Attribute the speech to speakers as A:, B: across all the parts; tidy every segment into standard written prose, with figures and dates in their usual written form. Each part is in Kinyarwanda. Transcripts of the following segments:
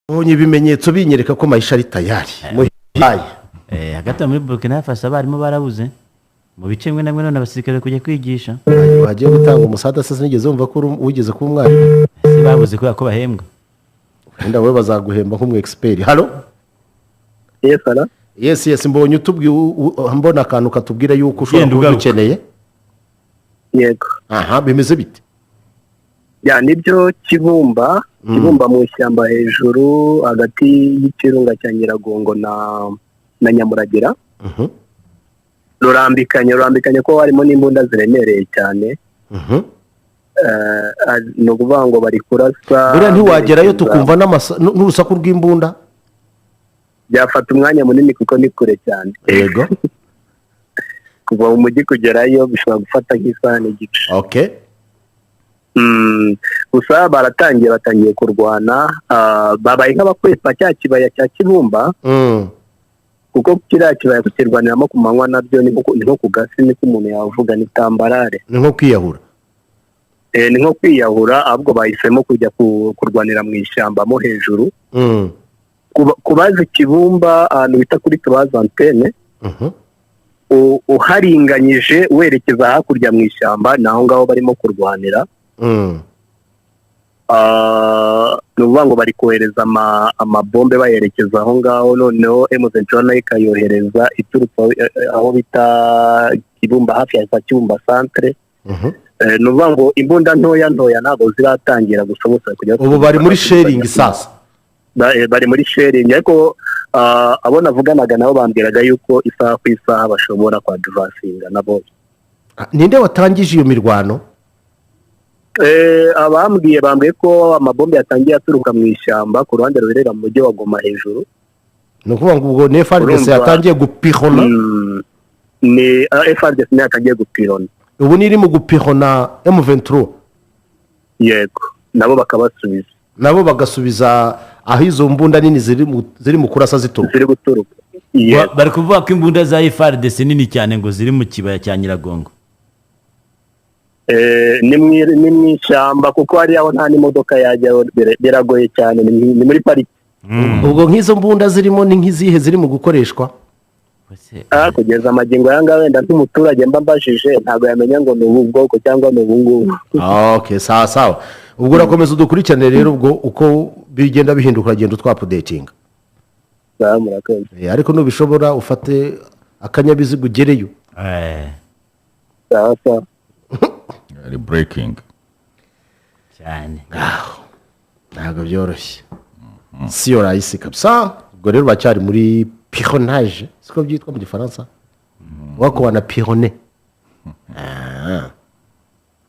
A: Mbonye ibimenyetso binyereka ko Mayisha ari tayari muhaye.
B: Hagati aho muri Burkina Faso abarimu barabuze mu bice bimwe na bimwe, none abasirikare bari kujya kwigisha.
A: Bagiye gutanga umusada se? Sinigeze wumva ko wigeze kuba umwarimu.
B: Ese babuze kubera ko bahembwa?
A: Wenda wowe bazaguhemba nk'umu expert. Hello?
C: Yes, hello?
A: Yes, mbonye utubwiye, mbona akantu katubwira yuko ushobora
B: Genda
A: kuba
B: ugaruka.
A: ukeneye.
C: Yego.
A: Aha bimeze bite?
C: Ya, nibyo, Kibumba, Kibumba mu ishyamba hejuru hagati y'ikirunga cya Nyiragongo na Nyamuragira. Rurambikanye ko harimo n'imbunda ziremereye cyane. Ni ukuvuga ngo bari kurasa.
A: Buriya ntiwagerayo
C: berekeza-
A: tukumva n'urusaku rw'imbunda?
C: Byafata umwanya munini kuko ni kure cyane. Kuva mu mujyi kugerayo bishobora gufata nk'isaha n'igice. Gusa baratangiye, batangiye kurwana, babaye nk'abakwepa cya kibaya cya Kibumba, kuko kiriya kibaya kukirwaniramo ku manywa nabyo ni nko ku gasi, niko umuntu yavuga, ni tambarare.
A: Ni nko kwiyahura.
C: Ni nko kwiyahura, ahubwo bahisemo kujya kurwanira mu ishyamba mo hejuru. Kubaza Kibumba, ahantu bita kuri Tubaza Antene, uharinganyije werekeza hakurya mu ishyamba, ni aho ngaho barimo kurwanira. Ni ukuvuga ngo bari kohereza amabombe bayerekeza aho ngaho, noneho M23 nayo ikayohereza iturutse aho bita Kibumba, hafi ya za Kibumba centre. Ni ukuvuga ngo imbunda ntoya ntoya ntabwo ziratangira, gusa bose bari kujya.
A: Ubu bari muri shelling sasa.
C: Bari muri shelling, ariko abo navuganaga nabo bambwiraga yuko isaha ku isaha bashobora kwadvancinga nabo.
A: Ah, ninde watangije iyo mirwano?
C: Abambwiye bambwiye ko amabombe yatangiye aturuka mu ishyamba ku ruhande ruherera mu mujyi wa Goma hejuru.
A: Ni ukuvuga ngo ubwo ni FARDC
C: Urumva-
A: yatangiye gupirona?
C: Ni FARDC niyo yatangiye gupirona.
A: Ubu ni iri mu gupirona M23?
C: Yego, nabo bakabasubiza.
A: Nabo bagasubiza aho izo mbunda nini ziri mu kurasa zituruka.
C: Ziri guturuka, yego.
B: Bari kuvuga ko imbunda za FARDC nini cyane ngo ziri mu kibaya cya Nyiragongo.
C: Ni mu ishyamba, kuko hariya aho nta n'imodoka yajyaho, biragoye cyane, ni muri pariki.
A: Ubwo nk'izo mbunda zirimo ni nk'izihe ziri mu gukoreshwa?
C: Kugeza amagingo aya ngaya, wenda nk'umuturage mba mbajije ntabwo yamenya ngo ni ubu bwoko cyangwa ni ubu ngubu.
A: Ah, okay, sawa sawa, ubwo urakomeza udukurikirane rero, ubwo uko bigenda bihinduka uragenda utwaupdatinga.
C: Sawa, murakoze.
A: Ariko nubishobora ufate akanyabiziga ugereyo.
C: Sawa sawa.
D: Ari breaking.
B: Cyane.
A: Ntabwo byoroshye, siyo rahisi kabisa. Ubwo rero bacyari muri pilonnage, siko byitwa mu Gifaransa, wako wana pilonne. Ah.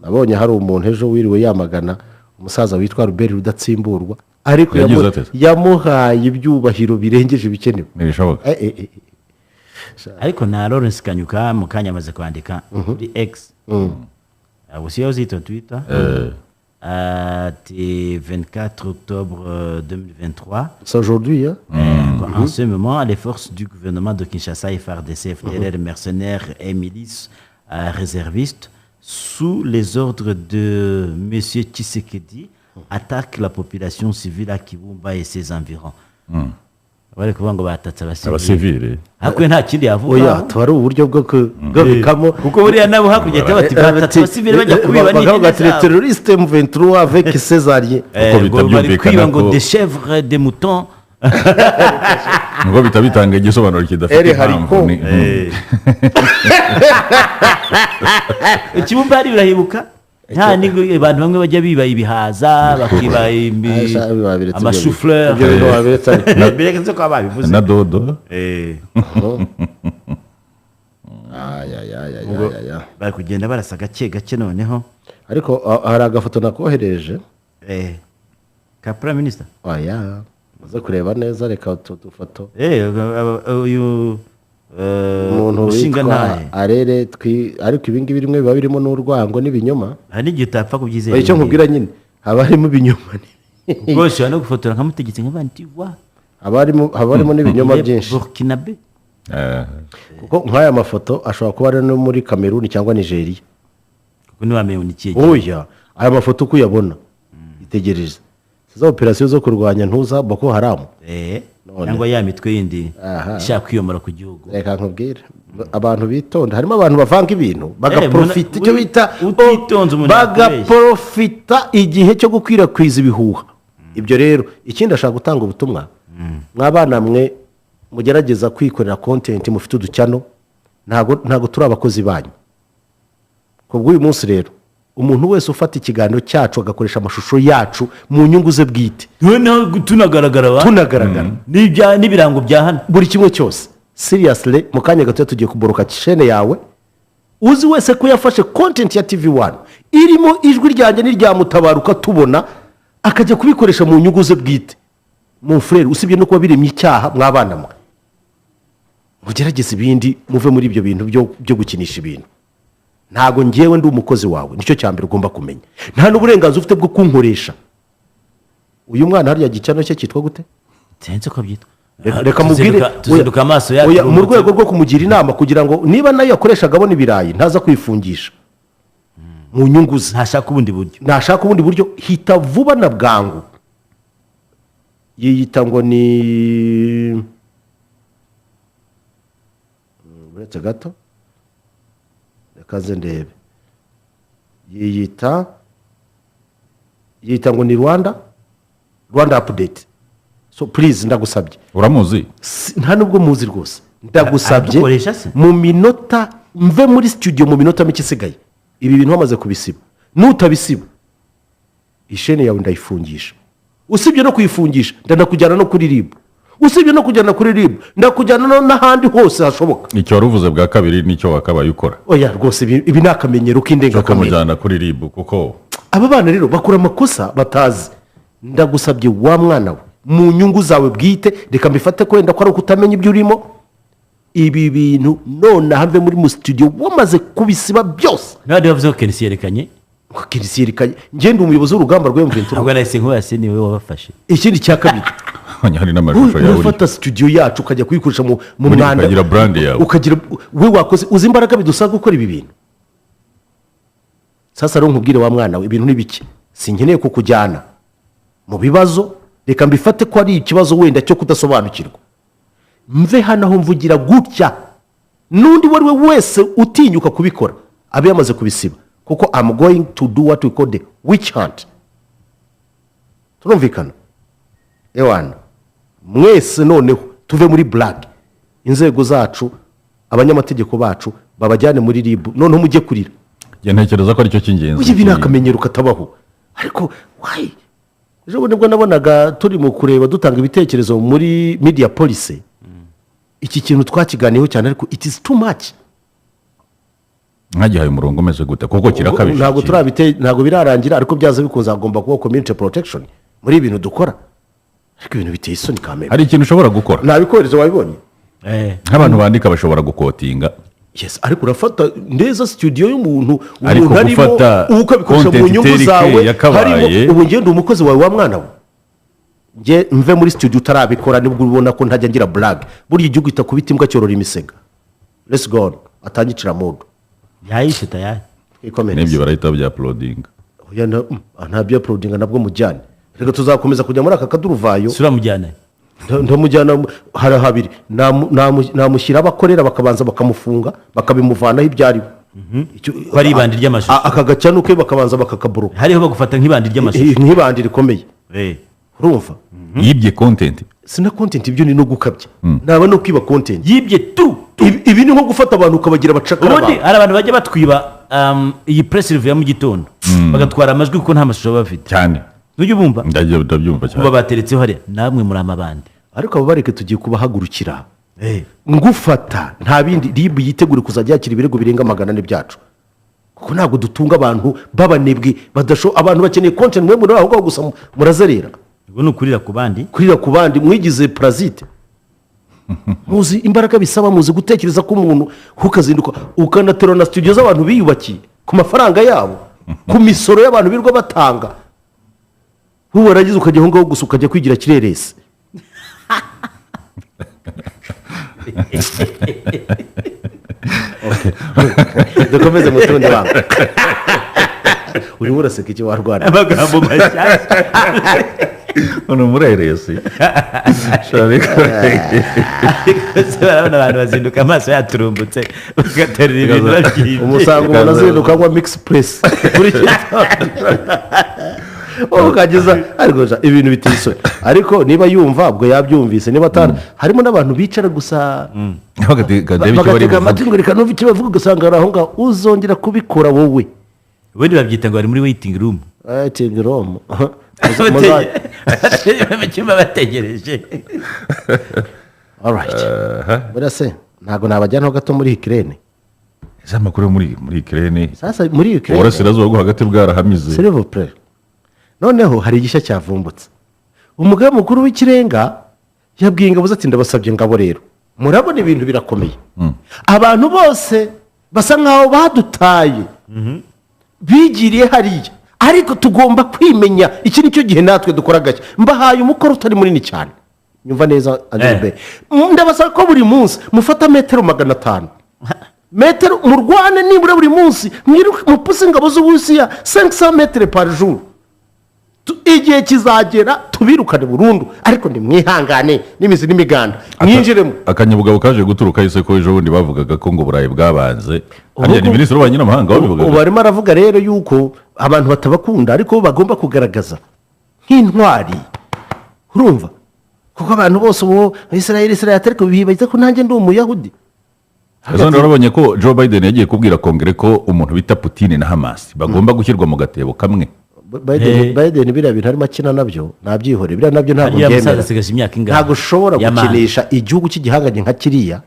A: Nabonye hari umuntu ejo wiriwe yamagana umusaza witwa Robert Rudatsimburwa, ariko
D: Yagize ate?
A: yamuhaye ibyubahiro birengeje ibikenewe.
D: Ntibishoboka.
B: Ariko na Lawrence Kanyuka mu kanya amaze kwandika kuri X, ubu siyo zitwa Twitter, ati 24 octobre 2023.
A: C'est aujourd'hui, hein?
B: En ce moment, les forces du gouvernement de Kinshasa, FARDC, FDLR, mercenaires et milices réservistes, sous les ordres de M. Tshisekedi, attaquent la population civile à Kibumba et ses environs. Bari kuvuga ngo batatse abasivili.
D: Abasivili.
B: Ariko nta kindi yavuga.
A: Oya, tuba ari uburyo bwo kugabikamo.
B: Kuko buriya nabo hakurya bati batatse abasivili bajya kubiba
A: Bakavuga
B: n'ihene
A: ati les
B: zabo.
A: terroristes M23 avec ses alliés.
D: Kuko
B: Ngo bari
D: bitabyumvikana
B: kwiba ngo
D: ko-
B: des chèvres, des moutons.
D: Ngo bita bitanga igisobanuro kidafite
A: Ere
D: impamvu.
A: hariko.
B: Ikibumba hari birahibuka nta n'ingo, abantu bamwe bajya biba ibihaza, bakiba amachou-fleur.
A: Ibyo bintu wabiretse ariko.
B: Biretse ko babivuze.
D: Na dodo.
A: Ay, ay, ay, ay,
B: Ubwo
A: ay, ay, ay.
B: bari kugenda barasa gake gake noneho.
A: Ariko hari agafoto nakohereje.
B: Ka prime minister?
A: Oya, uze kureba neza, reka utu dufoto.
B: Uyu
A: Umuntu
B: ushinga
A: witwa
B: ntahe.
A: Arere twi, ariko ibi ngibi rimwe biba birimo n'urwango n'ibinyoma.
B: Hari n'igihe utapfa kubyizera.
A: Icyo nkubwira nyine, haba harimo ibinyoma.
B: Kuko ushobora no gufotora nkamutegetse nk'abandi wa
A: Haba harimo n'ibinyoma byinshi.
B: Burkinabe.
A: Kuko nk'aya mafoto ashobora kuba ari no muri Kameruni cyangwa Nigeria.
B: Kuko ntiwamenye ni ikihe gihe.
A: Oya, aya mafoto uko uyabona, itegereze. Za operasiyo zo kurwanya ntuza Boko Haram. None.
B: Cyangwa ya mitwe yindi
A: Aha.
B: ishaka kwiyomora ku gihugu.
A: Reka nkubwire, abantu bitonda, harimo abantu bavanga ibintu bagaprofita icyo bita
B: utitonze umuntu yakubeshya.
A: Bagaprofita igihe cyo gukwirakwiza ibihuha. Ibyo rero, ikindi ashaka gutanga ubutumwa: mwabana mwe mugerageza kwikorera content, mufite uducyano, ntabwo turi abakozi banyu. Ku bw'uyu munsi rero, umuntu wese ufata ikiganiro cyacu agakoresha amashusho yacu mu nyungu ze bwite,
B: Noneho tunagaragara ba
A: tunagaragara,
B: n'ibirango bya hano,
A: buri kimwe cyose, seriously, mu kanya gato tugiye kuboroka chaîne yawe. Uzi wese ko yafashe content ya TV One irimo ijwi ryanjye n'irya Mutabaruka tubona, akajya kubikoresha mu nyungu ze bwite, mon frère, usibye no kuba biremye icyaha, mwabana mwe mugerageze ibindi, muve muri ibyo bintu byo gukinisha ibintu. Ntabwo ngewe ndi umukozi wawe, nicyo cya mbere ugomba kumenya. Nta n'uburenganzira ufite bwo kunkoresha. Uyu mwana hariya gicano cye cyitwa gute?
B: Sinzi uko byitwa.
A: Reka mubwire.
B: Tuzinduka amaso yacu.
A: Oya, mu rwego rwo kumugira inama, kugira ngo niba nayo yakoreshaga abona ibirayi ntaza kwifungisha mu nyungu ze.
B: Ntashaka ubundi buryo.
A: Nashaka ubundi buryo, hita vuba na bwangu. Yiyita ngo ni uretse gato, reka nze ndebe. Yiyita ngo ni Rwanda Update. So please, ndagusabye.
D: Uramuzi?
A: Nta nubwo muzi rwose. Ndagusabye,
B: Aradukoresha se?
A: mu minota, mve muri studio mu minota mike isigaye, ibi bintu wamaze kubisiba. Nutabisiba, i chaîne yawe ndayifungisha. Usibye no kuyifungisha, ndanakujyana no kuri RIB. Usibye no kujyana kuri RIB, ndakujyana n'ahandi hose hashoboka.
D: Icyo wari uvuze bwa kabiri nicyo wakabaye ukora.
A: Oya rwose, ibi ni akamenyero
D: Cyo
A: k'indengakamere.
D: kumujyana kuri RIB kuko
A: Aba bana rero bakora amakosa batazi. Ndagusabye wa mwana we, mu nyungu zawe bwite, reka mbifate ko wenda ko ari ukutamenya ibyo urimo, ibi bintu nonaha mve muri mu studio wamaze kubisiba byose.
B: N'abandi bavuze ko Kenisi yerekanye.
A: Ngo Kenisi yerekanye? Ngende umuyobozi w'urugamba rwa M23?
B: Ntabwo nahise nkubase, niwe wabafashe.
A: Ikindi cya kabiri,
D: hari n'amashusho yawe uri
A: urafata studio yacu ukajya kuyikoresha mu
D: Muri
A: mwanda.
D: Ukagira brand yawe.
A: Ukagira we wakoze. Uzi imbaraga bidusaba gukora ibi bintu? Sasa rero nkubwire wa mwana we, ibintu ni bike, sinkeneye kukujyana mu bibazo. Reka mbifate ko ari ikibazo wenda cyo kudasobanukirwa. Mve hano aho mvugira gutya, n'undi uwo ari we wese utinyuka kubikora abe yamaze kubisiba, kuko I'm going to do what we call the witch hunt. Turumvikana? Ewana, mwese noneho tuve muri blague. Inzego zacu, abanyamategeko bacu babajyane muri RIB, noneho mujye kurira.
D: Njye ntekereza ko aricyo cy'ingenzi.
A: Uyu, ibi ni akamenyero katabaho. Ariko why? Ejo bundi nibwo nabonaga turi mu kureba, dutanga ibitekerezo muri media policy. Iki kintu twakiganiyeho cyane, ariko it is too much.
D: Nkagihaye umurongo umeze gute? Kuko kirakabije.
A: Ntabwo turabite, ntabwo birarangira, ariko byaza bikunze hagomba kuba community protection muri ibi bintu dukora. Ariko ibintu biteye isoni kamere.
D: Hari ikintu ushobora gukora.
A: Nabikohereza, wabibonye?
D: Nk'abantu bandika bashobora gukotinga.
A: Yes, ariko urafata neza studio y'umuntu,
D: Ariko
A: umuntu arimo,
D: gufata
A: ukabikoresha mu
D: content
A: nyungu
D: iteri
A: zawe,
D: yakabaye.
A: harimo ubu ngende umukozi wawe wa mwana we. Nge mve muri studio utarabikora, nibwo ubona ko ntajya ngira blague. Burya igihugu itakubita imbwa cyorora imisega. Let's go on, atangicira mudu.
B: Yayishe tayari.
A: Twikomereze.
D: N'ibyo barahita bya uploadinga.
A: Oya, nta byo uploadinga nabwo mujyane. Reka tuzakomeza kujya muri aka kaduruvayo.
B: Sura mujyana.
A: Ndamujyana hari habiri. Namushyira abakorera, bakabanza bakamufunga, bakabimuvanaho ibyo ari we.
B: Ko ari ibandi ry'amashusho.
A: Aka gacano ke bakabanza bakakaburuka.
B: Hariho bagufata nk'ibandi ry'amashusho.
A: Nk'ibandi rikomeye. Urumva?
D: Yibye content.
A: Sina content, ibyo ni no gukabya, naba no kwiba content.
B: Yibye tu.
A: Ibi ni nko gufata abantu ukabagira abacakara
B: Ubundi
A: bawe.
B: hari abantu bajya batwiba iyi press review ya mu gitondo, bagatwara amajwi kuko nta mashusho baba bafite.
D: Cyane.
B: Ntujya ubumva?
D: Ndabyumva
B: Kuba
D: cyane.
B: bateretseho hariya, namwe muri amabandi.
A: Ariko abo bareke, tugiye kubahagurukira. Ngufata nta bindi, RIB yitegure kuzajya yakira ibirego birenga 400 byacu, kuko ntabwo dutunga abantu b'abanebwe badasho. Abantu bakeneye content, mwe muri aho ngaho gusa murazerera.
B: Ubwo ni ukurira ku bandi.
A: Kurira ku bandi, mwigize parasite. Muzi imbaraga bisaba? Muzi gutekereza ko umuntu ukazinduka ukanaterura na studio z'abantu biyubakiye ku mafaranga yabo, ku misoro y'abantu birirwa batanga, wowe warangiza ukajya aho ngaho gusa ukajya kwigira kireresi? Okay. Dukomeze mu tundi banga. Urimo uraseka iki warwana?
B: Amagambo mashyashya.
D: None umureresi.
B: Ariko se barabona abantu bazinduka amaso yaturumbutse, bagaterura ibintu babyibye.
A: Umusanga umuntu azinduka anywa mix press buri gitondo, wowe ukageza. Ariko sha, ibintu biteye isoni. Ariko niba yumva, ubwo yabyumvise. Niba atana, harimo n'abantu bicara gusa bagatega amatwi ngo reka numve icyo bavuga, ugasanga bari aho ngaho. Uzongera kubikora wowe.
B: Ubundi babyita ngo bari muri waiting room.
A: Waiting room.
B: Mu cyumba bategereje.
A: Alright, buriya se ntabwo nabajyanaho gato muri Ukraine?
D: Ese amakuru yo muri Ukraine?
A: Sasa muri Ukraine,
D: Uburasirazuba bwo hagati bwarahamize.
A: S'il vous plaît. Noneho hari igishya cyavumbutse. Umugaba mukuru w'ikirenga yabwiye ingabo ze ati: "Ndabasabye ngabo rero, murabona ibintu birakomeye, abantu bose basa nkaho badutaye, bigiriye hariya, ariko tugomba kwimenya. Iki ni cyo gihe natwe dukora agashya. Mbahaye umukoro utari munini cyane." Nyumva neza, André. Ndabasaba ko buri munsi mufata metero 500, metero, murwane nibura buri munsi, mwiruke mupuse ingabo z'Uburusiya 500 mètres par jour. Igihe kizagera tubirukane burundu, ariko nimwihangane n'imizi n'imiganda, mwinjiremo."
D: Akanyabugabo kaje guturuka ese ko ejo bundi bavugaga ko ngo Burayi bwabanze hariya? Ni minisitiri w'ububanyi n'amahanga wabivugaga.
A: Ubu arimo aravuga rero yuko abantu batabakunda, ariko bo bagomba kugaragaza nk'intwari. Urumva, kuko abantu bose ubu Israel, Israel, ariko bibaza ko nanjye ndi Umuyahudi.
D: Ejo bundi warabonye ko Joe Biden yagiye kubwira Kongere ko umuntu bita Putin na Hamas bagomba gushyirwa mu gatebo kamwe.
A: Biden, Biden biriya bintu arimo akina nabyo nabyihoreye, biriya nabyo ntabwo
B: Hariya musaza
A: mbyemera.
B: asigaje imyaka ingahe?
A: Ntabwo ushobora
B: Y'amani.
A: gukinisha igihugu cy'igihangange nka kiriya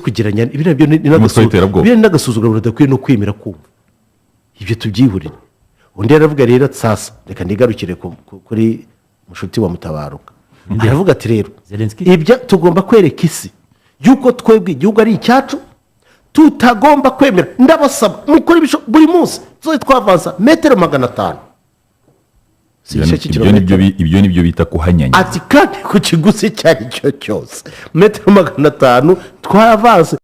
A: kugeranya biriya byo ni
D: Umutwe w'iterabwoba.
A: Biriya ni n'agasuzuguro budakwiye no kwemera kumva. Ibyo tubyihurire. Undi aravuga rero, sasa reka nigarukire kuri mushuti wa Mutabaruka. Aravuga ati rero
B: Zelensky?
A: ibyo tugomba kwereka isi yuko twebwe igihugu ari icyacu, tutagomba kwemera. Ndabasaba mukore buri munsi tuzajya twavansa metero 500. Si igice
D: Ibyo nibyo
A: cy'ikirometero.
D: Ibyo nibyo bita kuhanyanya.
A: Ati kandi ku kiguzi icyo ari cyo cyose, metero 500 twavanse.